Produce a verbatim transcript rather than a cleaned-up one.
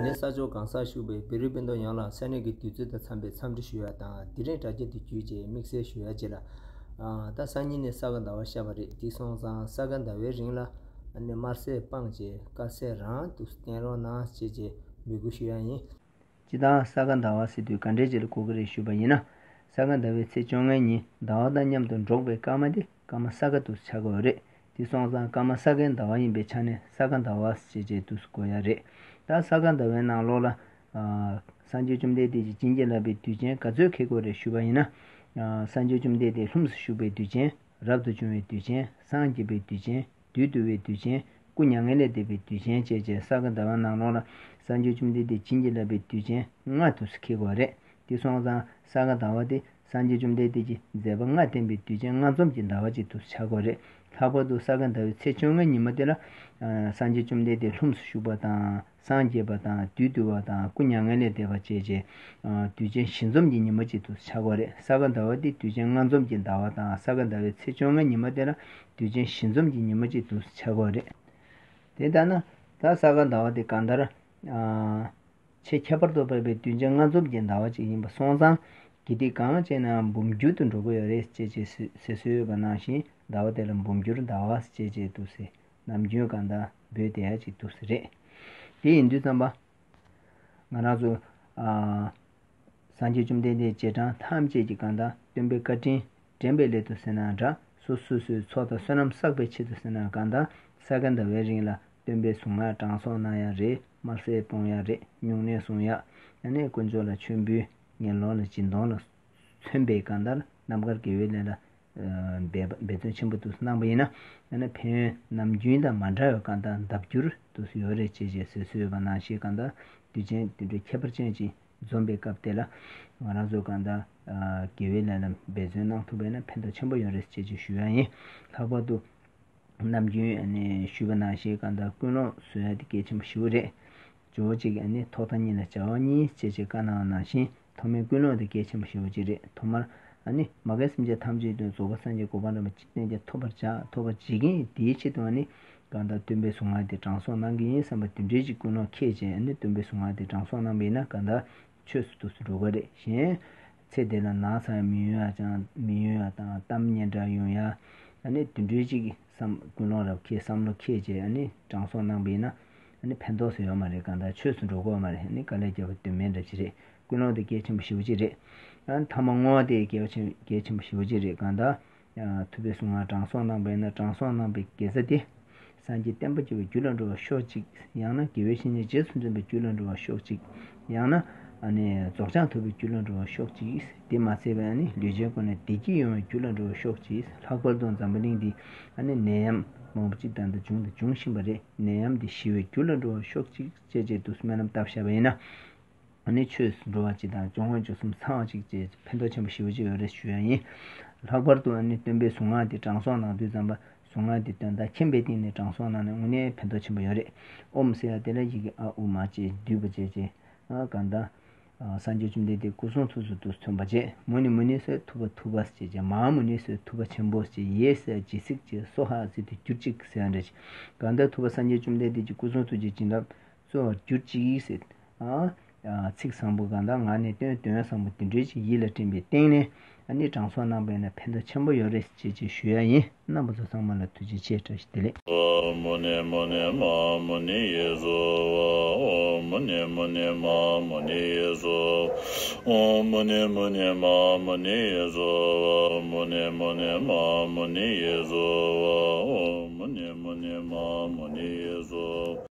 ནས་ས་ཕྱོགས་གང་སར་བཞུགས་པའི་བོད་རིགས་སྤུན་ཟླ་ཡོངས་ལ་ས་གནས་ཀྱི་དུས་ཚོད་དང་འཚམས་པའི་འཚམས་འདྲི་ཞུ་ཡ་དང་དེ་རིང་དྲ་རྒྱ་དེ་བརྒྱུད་བྱས་དམིགས་བསལ་ཞུ་ཡ་བཅས་ལ། ཨ། ད་སང་ཉིན་ནས་ས་ག་ཟླ་བ་ཤར་བ་རེད། དེ་སོང་ཙང་ས་ག་ཟླ་བའི་རིང་ལ་ཨ་ནི་དམར་ཟས་སྤངས་བྱས་དཀར་ཟས་རང་དུ་བསྟེན་རོགས་གནང་ཞེས་བྱས་འབོད་སྐུལ་ཞུ་ཡ་ཡིན། སྤྱིར་བཏང་ས་ག་ཟླ་བ་ཟེར་དུས་ག་འདྲའི་ཅིག་ལ་གོ་གི་རེད་ཞུས་པ་ཡིན་ན། ས་ག་ཟླ་བའི་ཚེས་བཅོ་ལྔའི་ཉིན་ཟླ་བ་དང་མཉམ་དུ་འགྲོགས་པའི་སྐར་མ་དེ་སྐར་མ་ས་ག་དུ་ཆགས་དགོས་རེད། དེ་སོང་ཙང་སྐར་མ་ས་གའི་ཟླ་བ་ཡིན་པའི་ཆ་ནས་ས་ག་ཟླ་བ་ཞེས་བྱས་དུས་སུ་གོ་ཡ་རེད། ད་ས་ག་ཟླ་བའི་ནང་ལོགས་ལ། ཨ། སངས་རྒྱས་བཅོམ་ལྡན་འདས་ཀྱིས་བྱིན་གྱིས་བརླབས་པའི་དུས་ཆེན་ག་ཚོད་འཁེལ་དགོས་རེད་ཞུས་པ་ཡིན་ན། ཨ། སངས་རྒྱས་བཅོམ་ལྡན་འདས་ལྷུམས་སུ་ཞུགས་པའི་དུས་ཆེན། རབ་ཏུ་བྱུང་བའི་དུས་ཆེན། སངས་རྒྱས་པའི་དུས་ཆེན། བདུད་འདུལ་བའི་དུས་ཆེན། སྐུ་མྱ་ངན་ལས་འདས་པའི་དུས་ཆེན་བཅས་བཅས་ས་ག་ཟླ་བའི་ནང་ལོགས་ལ་སངས་རྒྱས་བཅོམ་ལྡན་འདས་བྱིན་གྱིས་བརླབས་པའི་དུས་ཆེན་ལྔ་དུ་འཁེལ་དགོས་རེད། དེ་སོང་ཙང་ས་ག་ཟླ་བ་དེ་སངས་རྒྱས་བཅོམ་ལྡན་འདས་ཀྱི་མཛད་པ་ལྔ་བསྟན་པའི་དུས་ཆེན་ལྔ་འཛོམས་ཀྱི་ཟླ་བ་ཅིག་ཏུ་ཆགས་དགོས་རེད། ལྷག་པར་དུ་ས་ག་ཟླ་བའི་ཚེས་བཅོ་ལྔ་ཉིན་མོ་དེ་ལ། ཨ། སངས་རྒྱས་བཅོམ་ལྡན་འདས་ལྷུམས་སུ་ཞུགས་པ་དང་། སངས་རྒྱས་པ་དང་། བདུད་འདུལ་བ་དང་། སྐུ་མྱ་ངན་ལས་འདས་པ་བཅས་ཀྱི། ཨ། དུས་ཆེན་བཞི་འཛོམས་ཀྱི་ཉིན་མོ་ཅིག་ཏུ་ཆགས་དགོས་རེད། ས་ག་ཟླ་བ་དེ་དུས་ཆེན་ལྔ་འཛོམས་ཀྱི་ཟླ་བ་དང་། ས་ག་ཟླ་བའི་ཚེས་བཅོ་ལྔ་ཉིན་མོ་དེ་ལ་དུས་ཆེན་བཞི་འཛོམས་ཀྱི་ཉིན་མོ་ཅིག་ཏུ་ཆགས་དགོས་རེད། དེ་ལྟར་ན། ད་ས་ག་ཟླ་བ་དེ་གང་ལྟར། ཨ། ཆེས་ཁྱད་པར་དུ་འཕགས་པའི་དུས་ཆེན་ལྔ་འཛོམས་ཀྱི་ཟླ་བ་ཅིག་ཡིན་པ་སོང་ཙང་། དགེ་སྡིག་གང་བྱས་ན་འབུམ་འགྱུར་དུ་འགྲོ་གི་ཡོད་རེད་ཅེས་ཅེས་ཟེར་ཟེར་སྲོལ་ཡོད་པ་ནང་བཞིན་ཟླ་བ་དེ་ལ་འབུམ་འགྱུར་ཟླ་བ་ཅེས་ཅེས་འདུག་ཟེར། ནམ་རྒྱུན་གང་ལྟར་འབོད་བསྡད་ཡ་ཅིག་འདུག་ཟེར་རེད། དེ་ཡིན་དུས་ཙམ་པ། ང་རང་ཚོ། ཨ། སངས་རྒྱས་བཅོམ་ལྡན་འདས་རྗེས་འབྲང་ཐམས་ཅད་ཀྱིས་གང་ལྟར་སྟོན་པའི་བཀའ་དྲིན་དྲན་པའི་སླད་དུ་ཟེར་ན་འདྲ། སོ་སོ་སོའི་ཚོགས་དང་བསོད་ནམས་བསགས་པའི་ཆེད་དུ་ཟེར་ན་གང་ལྟར་ས་ག་ཟླ་བའི་རིང་ལ་སྟོན་པའི་གཟུངས་སྔགས་གྲངས་གསོག་གནང་ཡ་རེད། དམར་ཟས་སྤོང་ཡ་རེད། སྨྱུང་གནས་སྲུང་ཡ། ཨ་ནི་དཀོན་མཆོག་ལ་མཆོད་འབུལ། ངན་སློང་ལ་སྦྱིན་གཏོང་ལ་མཚོན་པའི་གང་ལྟར་རྣམ་དཀར་དགེ་བའི་ལས་ལ། ཨ། འབད་འབད་བརྩོན་ཆེན་པོ་དུ་གནང་པ་ཡིན་ན། ཨ་ནི་ཕན་ཡོན་ནམ་རྒྱུན་དང་མ་འདྲ་བའི་གང་ལྟར་ལྡབ་འགྱུར་དུ་ཡོད་རེད་ཅེས་ཅེས་ཟེར་སྲོལ་ཡོད་པ་ནང་བཞིན་གང་ལྟར་དུས་ཆེན་དེ་འདྲའི་ཁྱད་པར་ཅན་ཅིག་འཛོམས་པའི་སྐབས་དེ་ལ། ང་རང་ཚོ་གང་ལྟར། ཨ། དགེ་བའི་ལས་ལ་འབད་བརྩོན་གནང་ཐུབ་པས་ན་ཕན་ཐོགས་ཆེན་པོ་ཡོད་རེད་ཅེས་ཅེས་ཞུ་ཡ་ཡིན། ལྷག་པར་དུ། ནམ་རྒྱུན་ཨ་ནི་ཞུས་པ་ནང་བཞིན་གང་ལྟར་ཀུན་སློང་བཟོ་ཡ་དེ་གལ་ཆེན་པོ་ཞེ་པོ་རེད། ཇོ་བོ་གཅིག་གིས་ཨ་ནི་ཐོག་མཐའ་གཉིས་ལ་བྱ་བ་གཉིས་ཅེས་ཅེས་བཀའ་གནང་བ་ནང་བཞིན་ཐོག་མའི་ཀུན་སློང་དེ་གལ་ཆེན་པོ་ཞེ་པོ་ཅིག་རེད། ཐོག་མར་ཨ་ནི་མ་རྒན་སེམས་ཅན་ཐམས་ཅད་དོན་རྫོགས་པ་སངས་རྒྱས་གོ་འཕང་རིན་པོ་ཆེ་གཏན་གྱི་ཐོབ་པར་བྱ། ཐོབ་པར་བྱེད་ཀྱིན་དེའི་ཆེད་དུ་ཨ་ནི་གང་ལྟར་སྟོན་པའི་གཟུངས་སྔགས་དེ་གྲངས་གསོག་གནང་གི་ཡིན་བསམ་པ་དེ་འདྲའི་ཅིག་ཀུན་སློང་འཁྱེར་བྱས་ཨ་ནི་སྟོན་པའི་གཟུངས་སྔགས་དེ་གྲངས་གསོག་གནང་པ་ཡིན་ན་གང་ལྟར། ཆོས་སུ་ཐུགས་སུ་འགྲོ་གི་རེད། གཞན། ཚེ་འདི་ལ་ན་ཚ་མི་ཡོང་ཡ་ཅང་མི་ཡོང་ཡ་དང་གཏམ་སྙན་གྲགས་ཡོང་ཡ། ཨ་ནི་དེ་འདྲའི་ཅིག་བསམ་ཀུན་སློང་རབ་ཁྱེད་བསམ་བློ་ཁྱེད་ཅེས་ཨ་ནི་དྲང་སྲོང་གནང་པ་ཡིན་ན། ཨ་ནི་ཕན་ཐོགས་སུ་ཡོད་མ་རེད། གང་ལྟར་ཆོས་སུ་འགྲོ་གི་ཡོད་མ་རེད། ཨ་ནི་དཀའ་ལས་བརྒྱབ་པ་དོན་མེད་འདྲ་ཅིག་རེད། ཀུན་སློང་དེ་གལ་ཆེན་པོ་ཞེ་པོ་ཅིག་རེད། ཨ་ནི་ཐ་མ་བསྔོ་བ་དེ་གལ་ཆེན་གལ་ཆེན་པོ་ཞེ་པོ་ཅིག་རེད། གང་ལྟར། ཐུབ་པའི་གཟུངས་སྔགས་དྲང་སྲོང་གནང་པས་ན་དྲང་སྲོང་གནང་པའི་དགེ་རྩ་དེ། སངས་རྒྱས་བསྟན་པ་སྐྱོང་བའི་རྒྱུ་ལ་འགྲོ་བར་ཤོག་ཅིག། ཡང་ན་དགེ་བའི་བཤེས་གཉེན་རྗེས་སུ་འཛིན་པའི་རྒྱུ་ལ་འགྲོ་བར་ཤོག་ཅིག། ཡང་ན། ཨ་ནི་རྫོགས་བྱང་ཐོབ་པའི་རྒྱུ་ལ་འགྲོ་བར་ཤོག་ཅིག། དེ་མ་ཚད་པའི་ཨ་ནི་ལུས་ཅན་ཀུན་ལ་བདེ་སྐྱིད་ཡོང་བའི་རྒྱུ་ལ་འགྲོ་བར་ཤོག་ཅིག། ལྷག་པར་དུ་འཛམ་བུ་གླིང་འདི་ཨ་ནི་ནད་ཡམས་མང་པོ་ཅིག་ད་ལྟ་བྱུང་དང་འབྱུང་བཞིན་པ་རེད། ནད་ཡམས་འདི་ཞི་བའི་རྒྱུ་ལ་འགྲོ་བར་ཤོག་ཅིག་ཅེས་བྱས་འདུག་སྨོན་ལམ་བཏབ་བཞག་པ་ཡིན་ན། ཨ་ནི་ཆོས་སུ་འགྲོ་བ་གཅིག་དང་སྦྱོར་དངོས་སྦྱོར་གསུམ་ཚང་བ་གཅིག་བཅས་ཕན་ཐོགས་ཆེན་པོ་ཞེ་པོ་ཅིག་ཡོད་རེད་ཞུ་ཡ་ཡིན། ལྷག་པར་དུ་ཨ་ནི་སྟོན་པའི་གཟུངས་སྔགས་དེ་དྲང་སྲོང་གནང་དུས་ཙམ་པ་གཟུངས་སྔགས་དེ་དོན་དག་མཁྱེན་པའི་སྟེང་ནས་དྲང་སྲོང་གནང་ན་དངོས་གནས་ཕན་ཐོགས་ཆེན་པོ་ཡོད་རེད། ཨོཾ་ཟེར་ཡ་དེ་ལ་ཡི་གེ་ཨ་ཨུ་མ་ཅེས་བསྡུས་པ་བཅས་བཅས། ཨ་གང་ལྟར། ཨ་སངས་རྒྱས་བཅོམ་ལྡན་འདས་སྐུ་གསུང་ཐུགས་སུ་དུ་མཚོན་པ་བཅས་མུ་ནི་མུ་ནི་སོགས་ཐུབ་པ་ཐུབ་པ་ཅེས་བཅས་མ་ཧཱ་མུ་ནི་སོགས་ཐུབ་པ་ཆེན་པོ་ཅེས་ཡེ་ཟེར་ཇི་སྲིད་ཅེས་སྭཱ་ཧཱ་ཟེར་དུ་གྱུར་ཅིག་ཟེར་ཡ་འདྲ་ཅིག། གང་ལྟར་ཐུབ་པ་སངས་རྒྱས་བཅོམ་ལྡན་འདས་ཀྱི་སྐུ་གསུང་ཐུགས་ཀྱི་བྱིན་རླབས། གཙོ་བོར་གྱུར་ཅིག་ཟེར། ཨ། ཨ། ཚིག་བཟང་པོ་གང་དག་ངག་ནས་བཏོན་དོན་བཟང་པོ་དེ་འདྲའི་ཅིག་ཡིད་ལ་དྲན་པའི་སྟེང་ནས་ཨ་ནི་དྲང་སྲོང་གནང་པས་ན་ཕན་ཐོགས་ཆེན་པོ་ཡོད་རེད་ཅེས་ཅིག་ཞུ་ཡ་ཡིན། རྣམ་པ་ཚོ་ཚང་མ་ལ་ཐུགས་རྗེ་ཆེ། བཀྲ་ཤིས་བདེ་ལེགས།